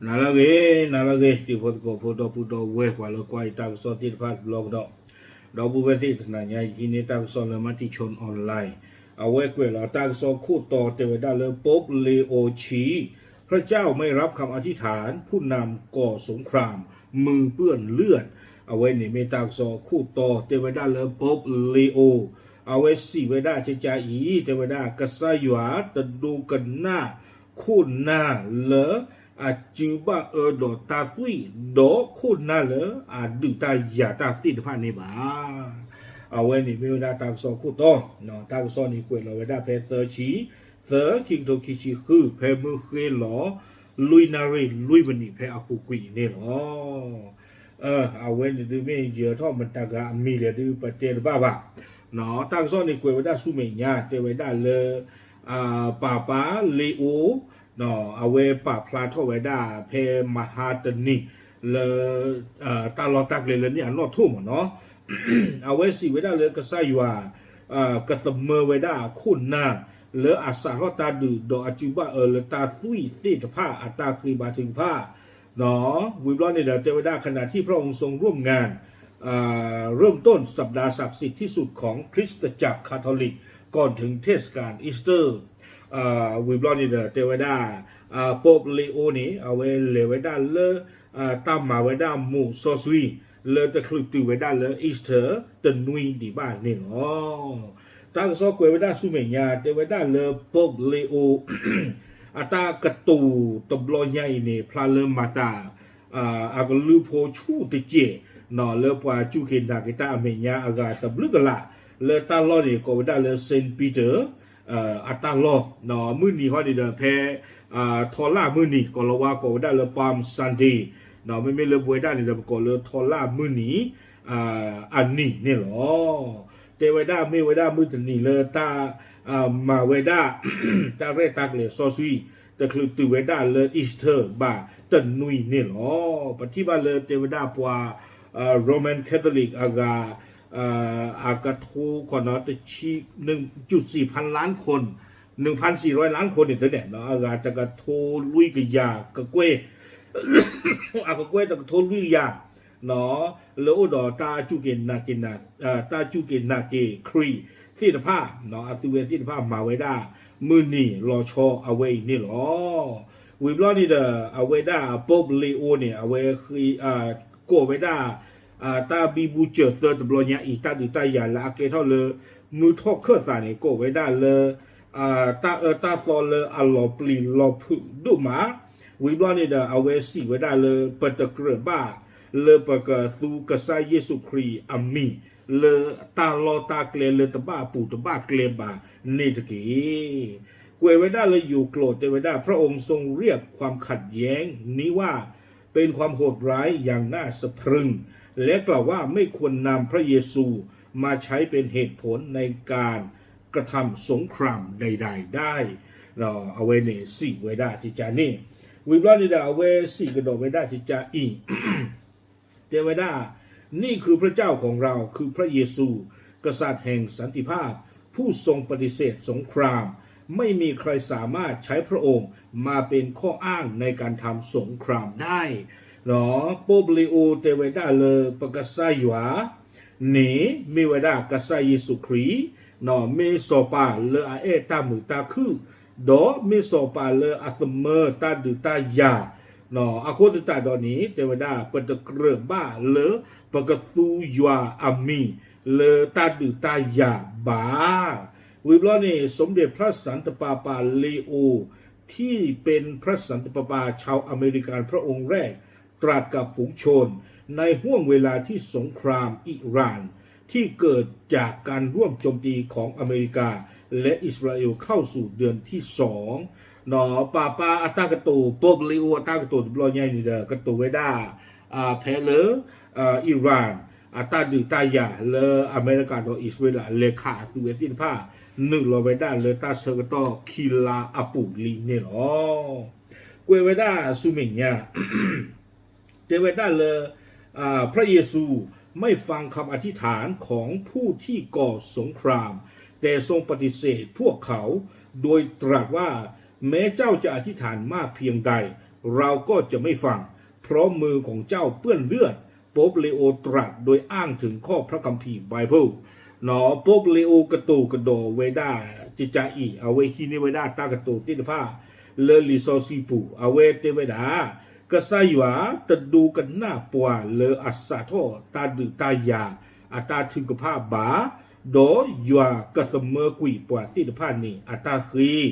နၤလၢအဂ့ၤ, နၤလၢအဂ့ၤ, တံၤဖိသကိးဖိ ဒီပုၢ်ဒီဝဲၢ် ပှၤလၢကွၢ်ယတၢ်ကစီၣ်သ့ၣ်တဖၣ်တဘျီကဒီး, ဒီပုၢ်ဝဲၢ်သ့ၣ်တနၤညါ ယဟံးန့ၢ်တၢ်ကစီၣ်လၢ Matichon Online, အဝဲကွဲးလီၤတၢ်ကစီၣ်ခိၣ်တီတဲဝဲဒၣ်လၢ Pope Leo ဆံ พระเจ้าไม่รับคำอธิษฐานผู้นำก่อสงคราม มือเปื้อนเลือด အဝဲန့ၣ်မ့ၢ်တၢ်ကစီၣ်ခိၣ်တီတဲဝဲဒၣ်လၢ Pope Leo အဝဲစံးဝဲဒၣ်ကကါအံၤ တဲဝဲဒၣ် ကစၢ်ယွၤတဒိကနၣ် ခိၣ်နၢ်လၢအစုဘၣ်အၢဒီးတၢ်သွံၣ် ဒီးခိၣ်နၢ်လၢအဒုးတၢ်ယၤတၢ်သ့ၣ်တဖၣ်န့ၣ်ဘၣ်. အဝဲန့ၣ်မ့ၢ်ဝဲဒၣ်တၢ်ကစီၣ်ခိၣ်တီ, တၢ်ကစီၣ်န့ၣ်ကွဲးလီၤဝဲဒၣ်ဖဲသၢဆံ, သၢ ခံကထိခံဆံဃု ဖဲမုၢ်ဃ့လီၤ လွံၢ်နၣ်ရံၣ်လွံၢ်မံးနံး ဖဲအပူၤကွံာ်န့ၣ်လီၤ. အဝဲန့ၣ်ဒုးမ့ၢ်ယဲၤထီၣ်မတၤဂၤအမံၤလဲၣ်ဒုး ပတဲတဘၣ်ဘၣ်. တၢ်ကစီၣ်န့ၣ်ကွဲးဝဲဒၣ်ဆူမဲာ်ညါ တဲဝဲဒၣ်လၢ ပၢ်ပၢ်လ့အိ အဝဲပာ်ဖျါထီၣ်ဝဲဒၣ်ဖဲမဟါတနံၤ လၢ တၢ်လီၢ်တၢ်ကျဲလၢန့ၣ်အနီၣ်ထိၣ်မ့ၢ်နီၤ, အဝဲစံးဝဲဒၣ်လၢကစၢ်ယွၤ ကသမၢဝဲဒၣ်ခိၣ်နၢ် လၢအစးထီၣ်တၢ်ဒုးဒီးအစုဘၣ်အၢလၢတၢ်သွံၣ်သ့ၣ်တဖၣ်အတၢ်ဃ့ဘါထုကဖၣ် ဝံၤဘျီန့ၣ်ဒီး တဲဝဲဒၣ် ขณะที่พระองค์ทรงร่วมงาน เริ่มต้นสัปดาห์ศักดิ์สิทธิ์ที่สุดของคริสตจักรคาทอลิกก่อนถึงเทศกาลอีสเตอร์ ဝံၤဘျီန့ၣ်ဒီး တဲဝဲဒၣ် Pope Leo န့ၣ် အဝဲလဲၤဝဲဒၣ်လၢ တၢ်မၤဝဲဒၣ်မိၢ်စီဆှံ လၢတချုးတုၤဝဲဒၣ်လၢ Easter တနွံဒံးဘၣ်န့ၣ်လီၤ. တၢ်ကစီၣ်ကွဲးဝဲဒၣ်ဆူမဲာ်ညါ တဲဝဲဒၣ်လၢ Pope Leo အတၢ်ကတိၤတဘျီညါအံၤန့ၣ် ဖျါလၢမၤတၢ် အကလုၢ်ဖိဆူၣ်တစဲး လၢပှၤစူၢ်က့ၤနာ်က့ၤတၢ်အမဲာ်ညါအဂၤတဘျုးကလး လၢတၢ်လီၢ်န့ၣ် ကိးဝဲဒၣ်လၢ Saint Peter အတၢ်လီၢ်, မုၢ်နံၤဟီန့ၣ်ဒီး ဖဲ ထီလၣ်မုၢ်နံၤ ကိးလီၤဝါကိးဝဲဒၣ်လၢ Palm Sunday, မ့မ့ၢ်လၢပဝဲဒၣ်န့ၣ်ဒီး ပကိးလၢထီလၣ်မုၢ်နံၤ အနံၤန့ၣ်လီၤ. တဲဝဲဒၣ်မ့ၢ်ဝဲဒၣ်မုၢ်တနံၤလၢတၢ် မၤဝဲဒၣ် တၢ်ရဲၣ်တၢ်ကျဲၤစီဆှံ တချုးတုၤဝဲဒၣ်လၢ Easter ဘၣ်တနွံန့ၣ်လီၤ. ပထံၣ်ဘၣ်လၢတဲဝဲဒၣ်ပှၤ Roman Catholic အဂၤ အကထိ ခီနီၤ တဆံ หนึ่งจุดสี่พันล้านคน หนึ่งพันสี่ร้อยล้านคน န့ၣ်သ့န့ၣ် အဂၤတကထိလွံၢ်ကယၤကကွဲၢ် အကကွဲၢ်တကထိလွံၢ်ကယၤ လၢအိၣ်ဒီးတၢ်စူၢ်က့ၤနာ်က့ၤ တၢ်စူၢ်က့ၤနာ်က့ၤခရံာ်သ့ၣ်တဖၣ် အသုဝဲသ့ၣ်တဖၣ်မၤဝဲဒၣ် မုၢ်နံၤလီၤဆီအဝဲအံၤန့ၣ်လီၤ. ဝံၤဘျီန့ၣ်ဒီး အဝဲဒၣ် Pope Leo န့ၣ် အဝဲ ကိးဝဲဒၣ် တၢ်ဘံဘူစၢၤသၢတဘျီညါအံၤ တၢ်ဒုးတၢ်ယၤလၢအကဲထီၣ်လၢ မုၢ်ထီၣ်ခၢၣ်သးန့ၣ် ကိးဝဲဒၣ်လၢ တၢ်အၢတၢ်သီလၢအလီၤပျံၤလီၤဖုးဒိၣ်မး, ဝံၤဘျီန့ၣ်ဒီး အဝဲစံးဝဲဒၣ်လၢ ပတကြၢးဘၣ်လၢပကသူကစၢ်ယ့ၣ်ၡူးခရံာ်အမံၤ လၢတၢ်လီၢ်တၢ်ကျဲလၢတဘၣ်အပူၤတဘၣ်ကျဲဘၣ်န့ၣ်တက့ၢ်. ကွဲးဝဲဒၣ်လၢယိၤကျိာ်တဲဝဲဒၣ် พระองค์ทรงเรียกความขัดแย้งนี้ว่าเป็นความโหดร้ายอย่างน่าสะพรึง และกล่าวว่าไม่ควรนำพระเยซูมาใช้เป็นเหตุผลในการกระทำสงครามใดๆได้ အဝဲန့ၣ်စံးဝဲဒၣ်ကကါန့ၣ် ဝံၤဘျီန့ၣ်ဒီး အဝဲစံးကဒီးဝဲဒၣ်ကကါအံၤ တဲဝဲဒၣ် นี่คือพระเจ้าของเรา คือพระเยซู กษัตริย์แห่งสันติภาพ ผู้ทรงปฏิเสธสงคราม ไม่มีใครสามารถใช้พระองค์มาเป็นข้ออ้างในการทำสงครามได้ Pope Leo တဲဝဲဒၣ်လၢ ပကစၢ်ယွၤန့ၣ် မ့ၢ်ဝဲဒၣ်ကစၢ်ယ့ၣ်ၡူးခရံာ် မ့ၢ်စီၤပၤလၢအအဲၣ်တၢ်မုာ်တၢ်ခုၣ် ဒီးမ့ၢ်စီၤပၤလၢအသမၢတၢ်ဒုးတၢ်ယၤ အဃိသတးဒီးန့ၣ် တဲဝဲဒၣ် ပတကြၢးဘၣ်လၢ ပကသူယွၤအမံၤလၢတၢ်ဒုးတၢ်ယၤဘၣ်. ဝံၤဘျီန့ၣ် สมเด็จพระสันตะปาปาเลโอ ที่เป็นพระสันตะปาปาชาวอเมริกันพระองค์แรก ตรัสกับฝูงชนในห่วงเวลาที่สงครามอิหร่านที่เกิดจากการร่วมโจมตีของอเมริกาและอิสราเอลเข้าสู่เดือนที่สอง ပၢ်ပၢ်အတၢ်ကတိၤ Pope Leo အတၢ်ကတိၤတဘျီညါအံၤန့ၣ်ဒီး ကတိၤဝဲဒၣ် ဖဲလၢ Iran အတၢ်ဒုးတၢ်ယၤလၢအမဲရကၤဒီးအံၣ်စရ့လး လဲၤခးအသုးဝဲသ့ၣ်တဖၣ် နုာ်လီၤဝဲဒၣ်လၢတၢ်ဆၢကတီၢ်ခံလါအပူၤလံန့ၣ်လီၤ. ကွဲးဝဲဒၣ်ဆူမဲာ်ညါ တဲဝဲဒၣ်လၢ พระเยซูไม่ฟังคำอธิษฐานของผู้ที่ก่อสงคราม แต่ทรงปฏิเสธพวกเขา โดยตรัสว่า แม้เจ้าจะอธิษฐานมากเพียงใด เราก็จะไม่ฟัง เพราะมือของเจ้าเปื้อนเลือด Pope Leo ตรัสโดยอ้างถึงข้อพระคัมภีร์ Bible เนาะ Pope Leo ကတိၤကဒီးဝဲဒၣ် ကကးအံၤ အဝဲဟံးန့ၢ်ဝဲဒၣ်တၢ်ကတိၤသ့ၣ်တဖၣ် လၢလံာ်စီဆှံပူၤ အဝဲတဲဝဲဒၣ် ကစၢ်ယွၤတဒိကနၣ်ပှၤလၢအစးထီၣ်တၢ်ဒုးတၢ်ယၤအတၢ်ထုကဖၣ်ဘၣ်, ဒီးယွၤကသမၢကွံာ်ပှၤသ့ၣ်တဖၣ်န့ၣ်အတၢ်ဃ့, ဒီး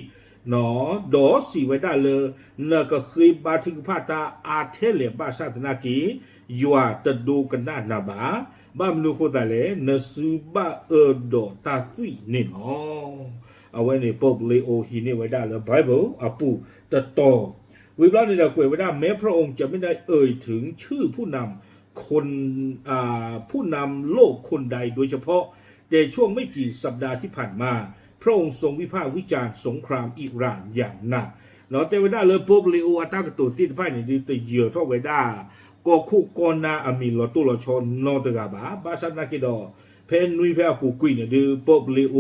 စံးဝဲဒၣ်လၢ နကဃ့ဘါထုကဖၣ်တၢ်အါထဲလဲၣ်ဘၣ်ဆၣ်သနာ်က့ ယွၤတဒိကနၣ်နၤဘၣ်. ဘၣ်မနုၤအဃိသတးလဲၣ် နစုဘၣ်အၢဒီးတၢ်သွံၣ်န့ၣ်လီၤ. အဝဲန့ၣ် Pope Leo ဟံးန့ၢ်ဝဲဒၣ်လၢ Bible အပူၤတတီၤ, ဝံၤဘျီန့ၣ်ဒီးကွဲးဝဲဒၣ် แม้พระองค์จะไม่ได้เอ่ยถึงชื่อผู้นำคน อ่า ผู้นำโลกคนใดโดยเฉพาะ แต่ช่วงไม่กี่สัปดาห์ที่ผ่านมา พระองค์ทรงวิพากษ์วิจารณ์สงครามอิหร่านอย่างหนัก เนาะ တဲဝဲဒၣ်လၢ Pope Leo အတၢ်ကတိၤသ့ၣ်တဖၣ်န့ၣ်ဒုး တယၢၤထီၣ်ဝဲဒၣ် ကီၢ်ခိၣ်ကီၢ်နၢ်အမံၤလီၤတိၢ်လီၤဆီနီတဂၤဘၣ်. ဘၣ်ဆၣ်သနာ်က့ဒီး ဖဲနွံဖဲအပူၤကွံာ်န့ၣ်ဒုး Pope Leo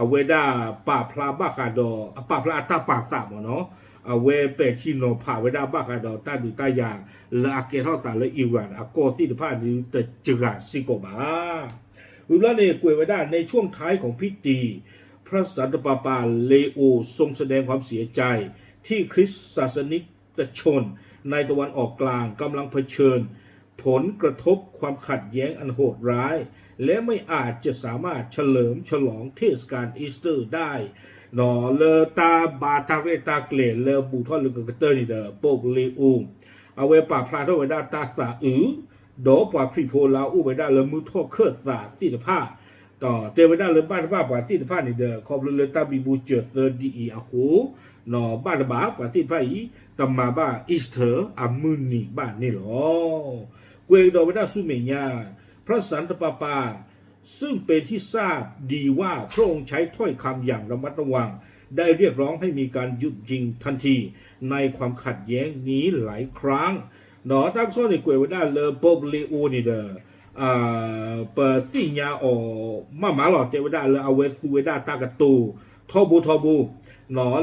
အဝဲဒၣ်ပာ်ဖျါဘၣ်ဃးဒီး အပာ်ဖျါအတၢ်ပာ်သးမ့ၢ်နီၤ, အဝဲပဲာ်ထံနီၤဖးဝဲဒၣ်ဘၣ်ဃးဒီးတၢ်ဒုးတၢ်ယၤ လၢအကဲထီၣ်သးလၢ Iran အကီၢ်သ့ၣ်တဖၣ်ဒုးတစှၤစ့ၢ်ကီးဘၣ်. ဝံၤဘျီန့ၣ် ကွဲးဝဲဒၣ် ในช่วงท้ายของพิธี พระสันตะปาปาเลโอทรงแสดงความเสียใจที่คริสตศาสนิกชนในตะวันออกกลางกำลังเผชิญผลกระทบความขัดแย้งอันโหดร้าย และไม่อาจจะสามารถเฉลิมฉลองเทศกาลอีสเตอร์ได้ လၢတၢ်ဘါတၢ်ရဲၣ်တၢ်ကျဲၤလၢဘူးထီၣ်လၢကကတၢၢ်န့ၣ်ဒီး Pope Leo အဝဲပာ်ဖျါထီၣ်ဝဲဒၣ်တၢ်သးအုး ဒီးပှၤခရံာ်ဖိလၢအအိၣ်ဝဲဒၣ်လၢမုၢ်ထီၣ်ခၢၣ်သးသ့ၣ်တဖၣ်, တဲဝဲဒၣ်လၢဘၣ်တဘၣ်ပှၤသ့ၣ်တဖၣ်န့ၣ်ဒီး ခီဖျိလၢတၢ်ဘံဘူစၢၤသၢဒ်အံၤအဃိ, ဘၣ်တဘၣ်ပှၤသ့ၣ်တဖၣ်အံၤ တမၤဘၣ် Easter အမုၢ်နံၤဘၣ်န့ၣ်လီၤ. ကွဲးကဒီးဝဲဒၣ်ဆူမဲာ်ညါ พระสันตะปาปา ซึ่งเป็นที่ทราบดีว่า พระองค์ใช้ถ้อยคำอย่างระมัดระวัง ได้เรียกร้องให้มีการหยุดยิงทันทีในความขัดแย้งนี้หลายครั้ง ဒီးတၢ်ကစီၣ်န့ၣ်ကွဲးဝဲဒၣ်လၢ Pope Leo န့ၣ်ဒီး ပသ့ၣ်ညါအီၤမးမးလီၤ. တဲဝဲဒၣ်လၢအဝဲသူဝဲဒၣ်တၢ်ကတိၤထီဘိထီဘိ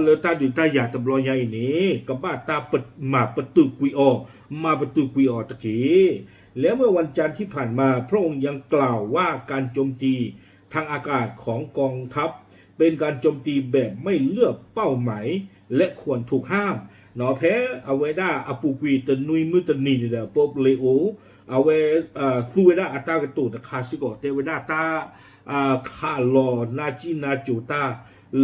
လၢတၢ်ဒုးတၢ်ယၤတဘျီညါအံၤန့ၣ် ကဘၣ်တၢ်မၤပတုာ်ကွံာ်အီၤ, မၤပတုာ်ကွံာ်အီၤတက့ၢ်. และเมื่อวันจันทร์ที่ผ่านมา พระองค์ยังกล่าวว่าการโจมตีทางอากาศของกองทัพ เป็นการโจมตีแบบไม่เลือกเป้าหมาย และควรถูกห้าม ဖဲအဝဲဒၣ်အပူၤကွံာ်တနွံမုၢ်တနံၤန့ၣ်ဒီး Pope Leo အဝဲ သူဝဲဒၣ်အတၢ်ကတိၤတခါစ့ၢ်ကီး တဲဝဲဒၣ်တၢ် ခးလီၤနါစံၣ်နါစိၤတၢ်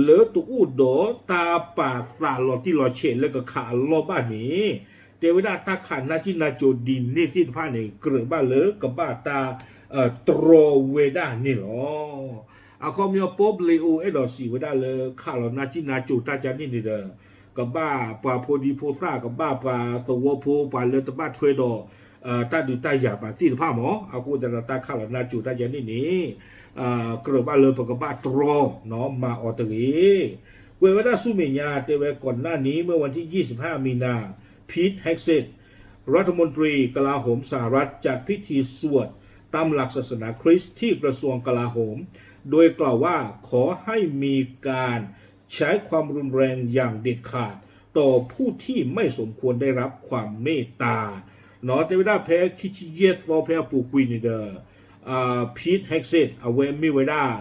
လၢတအိၣ်ဒီးတၢ်ပာ်သးလီၤတံၢ်လီၤဆဲးလၢကခးအလီၢ်ဘၣ်န့ၣ် တဲဝဲဒၣ်တၢ်ခးနါစံၣ်နါစိၤဒ်န့ၣ်သ့ၣ်တဖၣ်န့ၣ် ကြၢးဘၣ်လၢကဘၣ်တၢ်တြီဝဲဒၣ်န့ၣ်လီၤ. အခီပညီ Pope Leo အဲၣ်ဒိးစံးဝဲဒၣ်လၢ ခးလီၤနါစံၣ်နါစိၤတၢ်ကန့ၣ်န့ၣ်ဒီး ကဘၣ်ပှၤဖိဒံဖိသၣ် ကဘၣ်ပှၤသဝီဖိ ပှၤလၢတဘၣ်ထွဲဒီး တၢ်ဒုးတၢ်ယၤဘၣ်သ့ၣ်တဖၣ်မး အဃိသတးဒီးတၢ်ခးလီၤနါစိၤတၢ်ကန့ၣ်န့ၣ် ကြၢးဘၣ်လၢပကဘၣ်တြီ မၤအီၤတဂ့ၤ. ကွဲးဝဲဒၣ်ဆူမဲာ်ညါ တဲဝဲ ก่อนหน้านี้ เมื่อวันที่ยี่สิบห้า มีนา Pete Hegseth รัฐมนตรีกลาโหมสหรัฐ จัดพิธีสวดตามหลักศาสนาคริสต์ที่กระทรวงกลาโหม โดยกล่าวว่า ขอให้มีการใช้ความรุนแรงอย่างเด็ดขาดต่อผู้ที่ไม่สมควรได้รับความเมตตา เนาะ တဲဝဲဒၣ်ဖဲခံဆံယဲၢ်သီ ဖဲအပူၤကွံာ်န့ၣ်ဒီး Pete Hegseth အဝဲမ့ၢ်ဝဲဒၣ်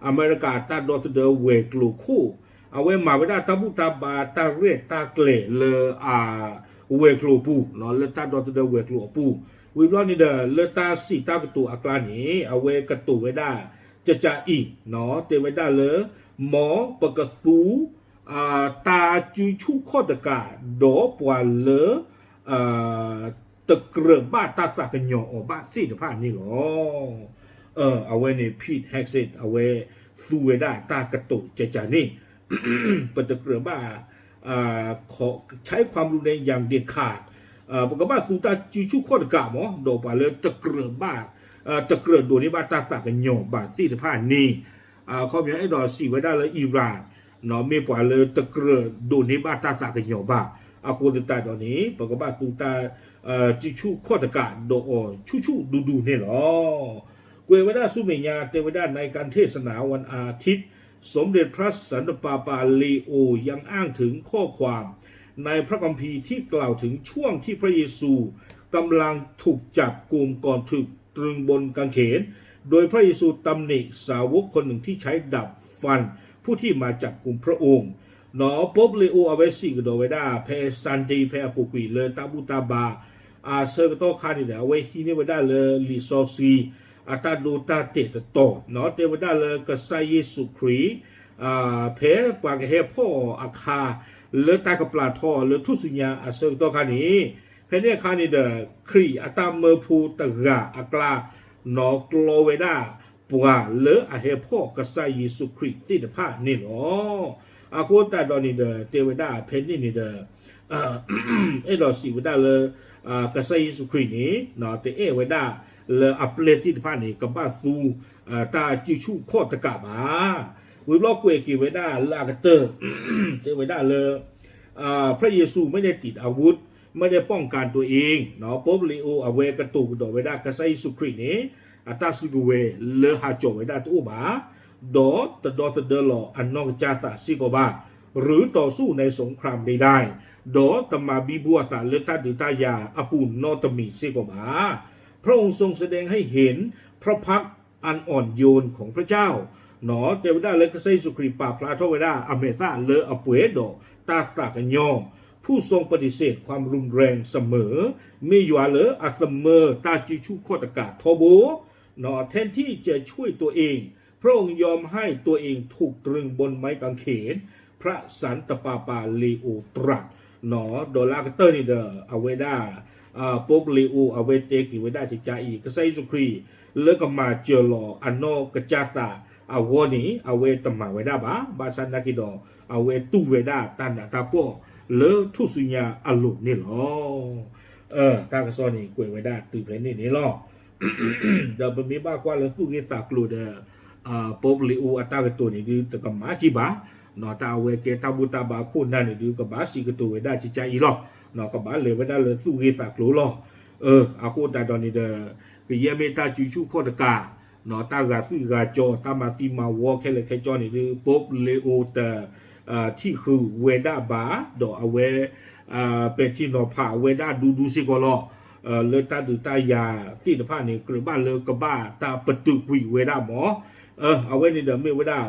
အမဲရကၤတၢ်ဒီသဒၢဝဲၤကျိၤခိၣ် အဝဲမၤဝဲဒၣ်တၢ်ဘူၣ်တၢ်ဘါ တၢ်ရဲၣ်တၢ်ကျဲၤလၢ အဝဲၤကျိၤအပူၤ လၢတၢ်ဒီသဒၢဝဲၤကျိၤအပူၤ ဝံၤဘျီန့ၣ်ဒီး လၢတၢ်စံးတၢ်ကတိၤအကျါန့ၣ် အဝဲကတိၤဝဲဒၣ် ကကးအံၤ တဲဝဲဒၣ်လၢ မ်ပကသူ တၢ်စုဆူၣ်ခီၣ်တကး ဒီးပှၤလၢ တကြၢးဘၣ်တၢ်သးကညီၤအီၤဘၣ်သ့ၣ်တဖၣ်န့ၣ်လီၤ. အဝဲန့ၣ် Pete Hegseth အဝဲသူဝဲဒၣ်တၢ်ကတိၤကကးန့ၣ် ပတကြၢးဘၣ် ใช้ความรุนแรงอย่างเด็ดขาด ပကဘၣ်သူတၢ်စုဆူၣ်ခီၣ်တကးမး ဒီးပှၤလၢတကြၢးဘၣ် တကြၢးဒိးန့ၢ်ဘၣ်တၢ်သးကညီၤဘၣ်သ့ၣ်တဖၣ်န့ၣ် အခီပညီအဲၣ်ဒိးစံးဝဲဒၣ်လၢ Iran မ့ၢ်ပှၤလၢတကြၢးဒိးန့ၢ်ဘၣ်တၢ်သးကညီၤဘၣ် အဃိသတးဒီးန့ၣ် ပကဘၣ်သူတၢ် စုဆူၣ်ခီၣ်တကး ဒီးအီၤဆူၣ်ဆူၣ်ဒူဒူန့ၣ်လီၤ. ကွဲးဝဲဒၣ်ဆူမဲာ်ညါ တဲဝဲဒၣ် ในการเทศนาวันอาทิตย์ สมเด็จพระสันตะปาปาเลโอยังอ้างถึงข้อความ ในพระคัมภีร์ที่กล่าวถึงช่วงที่พระเยซูกำลังถูกจับกุมก่อนถูกตรึงบนกางเขน โดยพระเยซูตำหนิสาวกคนหนึ่งที่ใช้ดาบฟันผู้ที่มาจับกุมพระองค์ เนาะ Pope Leo အဝဲစံးကဒီးဝဲဒၣ် ဖဲ Sunday ဖဲအပူၤကွံာ်လၢတၢ်ဘူၣ်တၢ်ဘါ အဆၢကတီၢ်ခါန့ၣ်ဒီး အဝဲဟံးန့ၢ်ဝဲဒၣ်လၢလံာ်စီဆှံ အတၢ်ဒိတၢ်တဲာ်တတီၤ เนาะ တဲဝဲဒၣ်လၢကစၢ်ယ့ၣ်ၡူးခရံာ် ဖဲပှၤကဟဲဖီၣ်အီၤအခါ လၢတၢ်ကပျၢ်ထီအီၤလၢထူၣ်စုညါအဆၢကတီၢ်ခါန့ၣ် ဖဲန့ၣ်အခါန့ၣ်ဒီး ခရံာ်အတၢ်မၢဖိတဂၤအကျါ နီၢ်ကျီဝဲဒၣ်ပှၤလၢအဟဲဖီၣ်ကစၢ်ယ့ၣ်ၡူးခရံာ်သ့ၣ်တဖၣ်န့ၣ်လီၤ. အဃိသတးဒီးန့ၣ်ဒီး တဲဝဲဒၣ်ဖဲန့ၣ်န့ၣ်ဒီး အဲၣ်ဒိးစံးဝဲဒၣ်လၢ ကစၢ်ယ့ၣ်ၡူးခရံာ်န့ၣ် တအဲၣ်ဝဲဒၣ်လၢအပျဲၢ်သ့ၣ်တဖၣ်န့ၣ် ကဘၣ်သူ တၢ်စုဆူၣ်ခီၣ်တကးဘၣ်. ဝံၤဘျီကွဲးက့ၤဝဲဒၣ်လၢအကတၢၢ် တဲဝဲဒၣ်လၢ พระเยซูไม่ได้ติดอาวุธ ไม่ได้ป้องกันตัวเอง เนาะ Pope Leo အဝဲကတိၤကဒီးဝဲဒၣ်ကစၢ်ယ့ၣ်ၡူးခရံာ်န့ၣ် အတၢ်စုကဝဲၤလၢဟးကၠီၤဝဲဒၣ်တအိၣ်ဘၣ် ဒီးတဒီသဒၢလီၤအနီၢ်ကစၢ်သးစ့ၢ်ကီးဘၣ် หรือต่อสู้ในสงครามใดๆ ဒီးတမၤဘံဘူအသးလၢတၢ်ဒုးတၢ်ယၤအပူၤနီတမံၤစ့ၢ်ကီးဘၣ်. พระองค์ทรงแสดงให้เห็นพระพักตร์อันอ่อนโยนของพระเจ้า เนาะ တဲဝဲဒၣ်လၢကစၢ်ယ့ၣ်ၡူးခရံာ်ပာ်ဖျါထီၣ်ဝဲဒၣ် အမဲာ်သၣ်လၢအပှဲၤဒီးတၢ်သးကညီၤ ผู้ทรงปฏิเสธความรุนแรงเสมอ မ့ၢ်ယွၤလၢအသမၢတၢ်စုဆူၣ်ခီၣ်တကးထီဘိ เนาะ แทนที่จะช่วยตัวเอง พระองค์ยอมให้ตัวเองถูกตรึงบนไม้กางเขน พระสันตะปาปาเลโอตรัส เนาะ ဒီးလၢအကတၢၢ်န့ၣ်ဒီး အဝဲဒၣ် Pope Leo အဝဲတဲက့ၤဝဲဒၣ်ကကါအံၤ ကစၢ်ယ့ၣ်ၡူးခရံာ် လၢကမၤစၢၤလီၤအနီၢ်ကစၢ်သးအဂီၢ်န့ၣ် အဝဲတမၤဝဲဒၣ်ဘၣ်. ဘၣ်ဆၣ်နာ်က့ဒီး အဝဲတူၢ်ဝဲဒၣ်တၢ်နးတၢ်ဖှီၣ်လၢထူၣ်စုညါအလိၤန့ၣ်လီၤ. တၢ်ကစီၣ်န့ၣ်ကွဲးဝဲဒၣ်တုၤဖဲန့ၣ်န့ၣ်လီၤ. ဒီးပမ့ၢ်ဘၣ်ကွၢ်လၢသူၣ်ဂ့ၢ်သးကျိၤဒီး Pope Leo အတၢ်ကတိၤန့ၣ်ဒုးတကမၣ်က့ၤဘၣ်, တၢ်အဝဲကဲတၢ်ဘူၣ်တၢ်ဘါခိၣ်နၢ်န့ၣ်ဒုး ကဘၣ်စံးကတိၤဝဲဒၣ်ကကါအံၤလီၤ. ကဘၣ်လဲၤဝဲဒၣ်လၢသူၣ်ဂ့ၢ်သးကျိၤလီၤ. အဃိသတးဒီးန့ၣ်ဒီး ကယဲၢ်မ့ၢ်တၢ်စုဆူၣ်ခီၣ်တကး တၢ်ဂာ်သွံၣ်ဂာ်စီၤ တၢ်မၤသံမၤဝီခဲလၢာ်ခဲဆ့န့ၣ်ဒုး Pope Leo တ ထံၣ်ဃုာ်ဝဲဒၣ်ဘၣ်, ဒီးအဝဲ ပဲာ်ထံနီၤဖးဝဲဒၣ်ဒူဒူစ့ၢ်ကီးလီၤ. လၢတၢ်ဒုးတၢ်ယၤသ့ၣ်တဖၣ်န့ၣ် ကြၢးဘၣ်လၢကဘၣ်တၢ်ပတုာ်ကွံာ်ဝဲဒၣ်မး. အဝဲန့ၣ်ဒီးမ့ၢ်ဝဲဒၣ်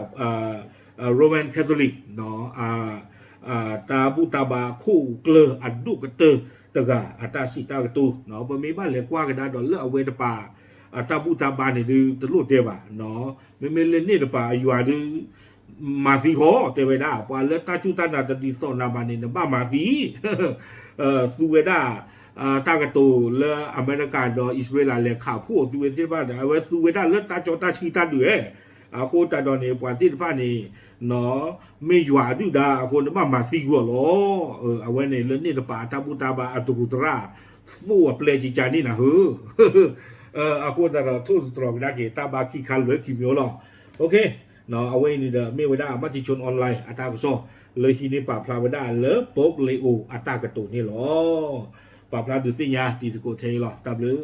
Roman Catholic တၢ်ဘူၣ်တၢ်ဘါခိၣ်ကျၢၢ်အဒိၣ်ကတၢၢ်တဂၤအတၢ်စံးတၢ်ကတိၤ, ပမ့ၢ်ဘၣ်လဲၤကွၢ်ကဒါဒီးလၢအဝဲတပၤ အတၢ်ဘူၣ်တၢ်ဘါန့ၣ်ဒုး တလိၣ်တဲဘၣ်, မ့မ့ၢ်လၢန့ၣ်တပၤအယွၤဒုး မၤသံဃီ တဲဝဲဒၣ် ပှၤလၢတၢ်စူၢ်တၢ်နာ်တဒ်သိးနၤဘၣ်န့ၣ် နဘၣ်မၤသံ သူဝဲဒၣ် တၢ်ကတိၤလၢအမဲရကၤဒီးအံၣ်စရ့လးလဲၤခးဖှိၣ်သုဝဲသ့ၣ်တဖၣ်ဒီး အဝဲသူဝဲဒၣ်လၢတၢ်ကၠီတၢ်ဆှံတၢ်ဒုးဧဲ. အဃိသတးဒီးန့ၣ် ပှၤသ့ၣ်တဖၣ်န့ၣ် မ့ၢ်ယွၤအဒုၣ်ဒါအဃိ နဘၣ်မၤသံကွံာ်အီၤလီၤ. အဝဲန့ၣ်လၢန့ၣ်တပၤအတၢ်ဘူၣ်တၢ်ဘါအတရူးတရၣ် သိၣ်အပျဲၢ်ကကါန့ၣ်နၤဧၢ. အဃိသတးဒီးထိၣ်သတြီၤကဒါက့ၤ တၢ်ဘါခံခါလွဲခံမံၤလီၤ. အဝဲအံၤန့ၣ်ဒီး မ့ၢ်ဝဲဒၣ် Matichon Online အတၢ်ကစီၣ် လၢဟံးန့ၢ်ပာ်ဖျါဝဲဒၣ်လၢ Pope Leo အတၢ်ကတိၤန့ၣ်လီၤ. ပာ်ဖျါဒုးသ့ၣ်ညါတံၤသကိးထဲအံၤလီၤ. တၢ်ဘျုး